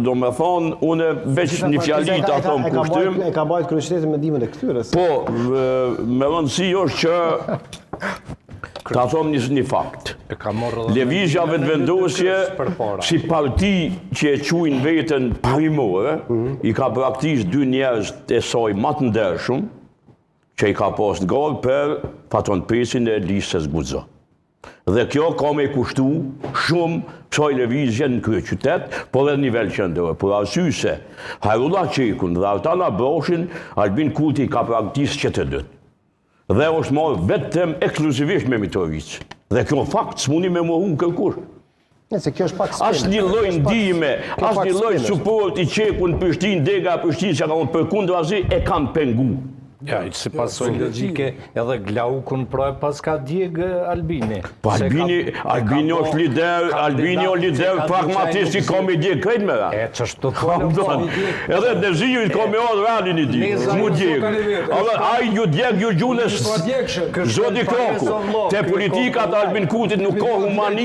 Do me thonë, unë veç një fjali ta thom kushtim. E ka bajt kryeqytetin me ndihmën e këtyre. Po, me rëndësi është që ta thom një, një fakt. Lëvizja Vetëvendosje, si parti që e quajnë veten parimore, mhm. i ka braktis dy njerëz e saj ma të ndershëm, që i ka pas në garë për Faton Pecin e listës Guxo. Dhe kjo ka me kushtu shumë kësaj lëvizje në kryeqytet, po dhe në nivel qendror. Për arsye se Hajrullah Çekun dhe Artan Abroshin, Albin Kurti i ka braktis që të dytë. Dhe është marrë vetëm ekskluzivisht me Mitrovicë. Dhe kjo fakt s'mundi me mohu kërkush. Nëse kjo është pak spin. Asnjë lloj ndihme, asnjë lloj suport i Çeku në Prishtinë, dega e Prishtinës që ka unë përkundrazi e kanë pengu. Ja, si pasojë logjike edhe Glaukun pra e paska djeg Albini. Po Albini, Albini është lider, Albini është lider pragmatist i ka me djeg krejt me ra. E ç'është po? Edhe Nezirit ka me ardhë rani një ditë, mu djeg. Edhe ai ju djeg ju gjunës, zoti Kraku, te politikat Albin Kurtit nuk ka humanizëm.